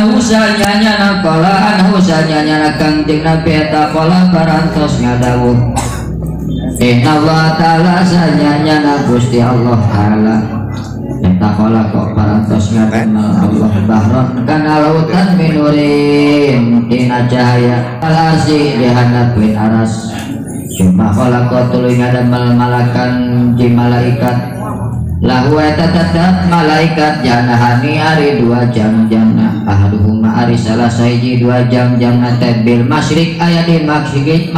Annahu sanyana qala anhu sanyana Kangjeng Nabi eta qala parantos ngadawuh Inna Allah ta'ala sanyana Gusti Allah ta'ala eta qala kok parantos ngadamel Allah bahron kana lautan minurin tina cahaya alasi dihandapeun aras cuma khalaqa tuluy ngadamel malakan ji malaikat lahu eta tetep malaikat janahani ari dua jam-jamna ahaduhuma ari salah sahiji dua jam-jamna teh bil masyriq aya di masyriq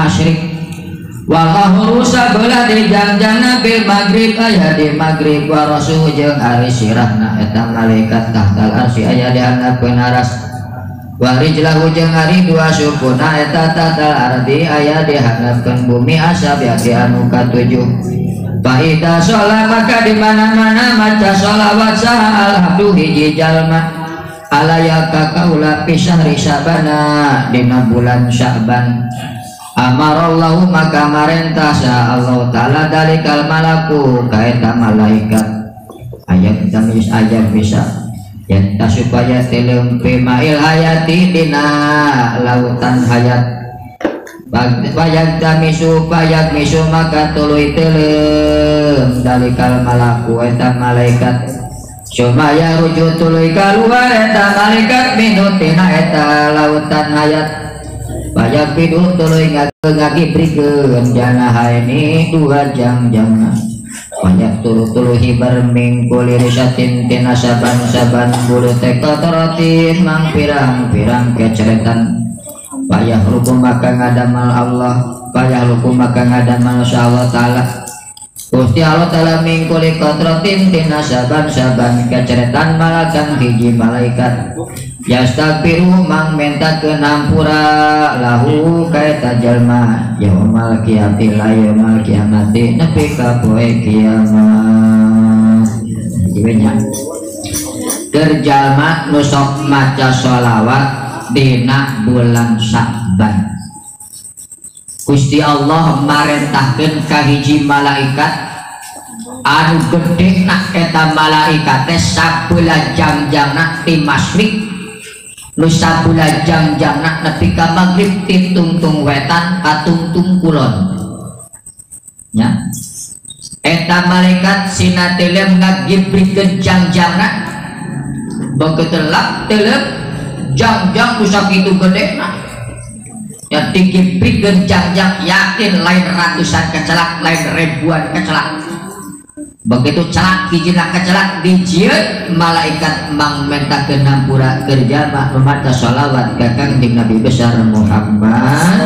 wallahu sabelah di jam-jamna bil maghrib aya di maghrib wa rasul jeung ari sirahna eta malaikat tahtal arsy aya di handapeun aras wa rijlahu jeung ari dua sukuna eta tahtal ardi aya di handapeun bumi asabiati anu katujuh. Fa'idha sholat maka di mana-mana maca sholawat saha alhamdu hiji jalma alaya kakaula pisahri sya'bana dina bulan Sya'ban amarallahu maka marentah saha Allah ta'ala dalikal malaku kaeta malaikat ayat tamis ayat bisa yanta supaya tilem ma'il hayati dina lautan hayat payak tamisu payak misu maka tuluy telem dalikal malaku eta malaikat sumaya rujuk tuluy kaluar eta malaikat minutina eta lautan hayat payak pidu tuluy ngagibrikeun janahaini dua jang-jangna payak tulu-tulu hibar mingkuli risatin tina saban-saban bulu teh kotorotin mang pirang-pirang keceretan payah hukum maka ngadamal Allah payah hukum maka ngadamal Allah ta'ala Gusti Allah ta'ala mingkuli kotrotin tina saban-saban keceretan malakan hiji malaikat yastaghfiru mang menta kenampura lahu kaeta jalma yaumal qiyamati la yaumal kiamati nepi ka poe kiamat. Jadi keur jalma nu sok maca sholawat dina bulan Sya'ban Gusti Allah marentahkeun ka hiji malaikat anu gede nak eta malaikat teh sabelah jang-jangna ti masyriq nu sabelah jang-jangna nepi ka magrib ti tungtung wetan ka tungtung kulon nya eta malaikat sina telem ngagibrikeun jang-jangna begitu lap telem jang-jang usak itu gede nah yang tinggi pikir jang-jang yakin lain ratusan kecelak lain ribuan kecelak begitu celak hijina kecelak dijieun malaikat mang menta kenampura kerja maka sholawat ka Kangjeng Nabi besar Muhammad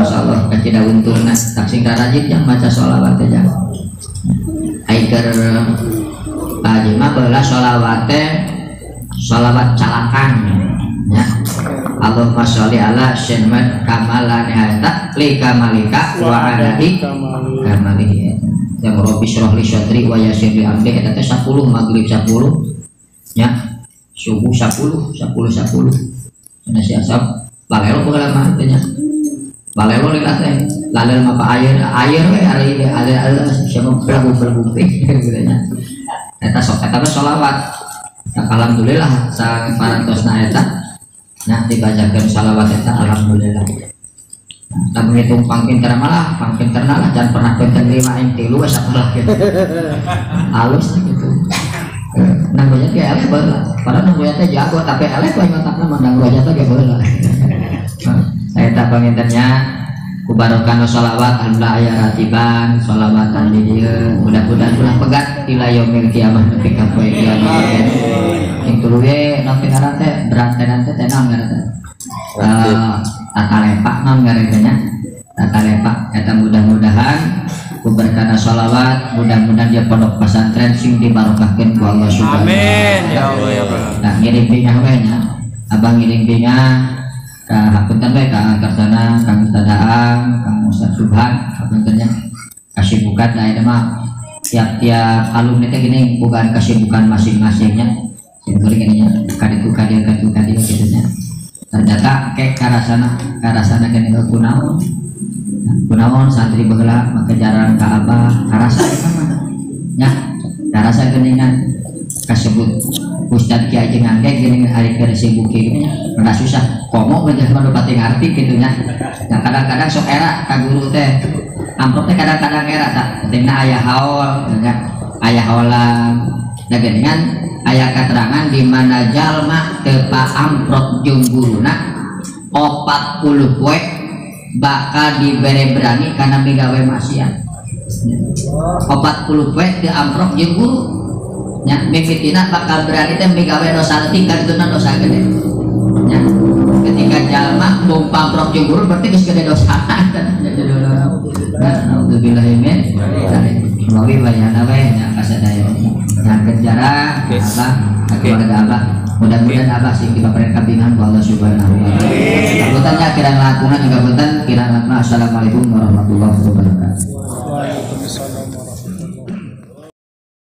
masyaallah kacida untungna tak sing rajin yang maca sholawat teh ai keur aji mah baheula sholawat teh sholawat calakan ya Allahumma sholli ala sayyidina kamala nihayata li kamalika wa adadi kamalihi yang robbi syrah li sadri wa yassir li amri eta teh 10 maghrib 10 ya subuh 10 10 10 cenah si asap lalelo baheula mah teh nya lalelo lila teh lalel mah air air we ari ari siapa belagu-belagu gitu nya eta sok eta mah sholawat. Alhamdulillah sang parantosna eta nah dibacakeun shalawat eta alhamdulillah. Nah, menghitung pangpinter malah pangpinterna lah jangan pernah pinter lima yang tilu we sakolah gitu. Halus gitu. Nang goyat ge eleh baheula. Padahal nang goyat teh jago tapi eleh we otakna mah nang goyat teh ge baheula. Eta pangintennya ku barokah shalawat alhamdulillah aya ratiban sholawatan di dieu mudah-mudahan ulah pegat ila yaumil kiamah nepi ka poe kiamat. Sing tuluy ge naon teh ngaran teh berantenan teh naon ngaran teh tata lepak naon ngaran teh nya tata lepak eta mudah-mudahan ku berkana sholawat mudah-mudahan dia pondok pesantren sing dibarokahkeun ku Allah subhanahu amin ya Allah ya Allah. Nah ngiring bingah we nya abang ngiring bingah ka hapunten we ka Karsana Kang Ustaz Aang Kang Ustaz Subhan hapunten nya kasibukan da eta mah tiap-tiap alumni teh gini bukan kesibukan masing-masingnya sing gini nya kaditu kadieu kaditu kadieu kitu nya ternyata kayak karasana gini kunaon kunaon santri baheula make jaran ka abah karasa eta mah nya karasa geuningan kasebut Ustad Kiai Jengan ge geuning ari keur sibuk kieu nya rada susah komo menjadi mah pati ngarti kitu nya. Nah kadang-kadang sok era ka guru teh amplop teh kadang-kadang era tak pentingna aya haul nya aya haolan. Nah geuningan aya keterangan di mana jalma teu paamprok jeung guruna 40 poe bakal dibere berani karena migawe maksiat. 40 poe teu amprok jeung guru nya mimitina bakal berani teh migawe dosa leutik kadituna dosa gede nya. Ketika jalma bom pamprok jeung guru berarti geus gede dosa. Nah, naudzubillahi min dzalik. Mawi bayana we nya kasadaya. Nya kerjara abah keluarga abah mudah-mudahan abah sing dibaparen kabingan ku Allah Subhanahu wa taala. Punten nya kirang langkungna juga punten kirang langkungna. Assalamualaikum warahmatullahi wabarakatuh. Waalaikumsalam.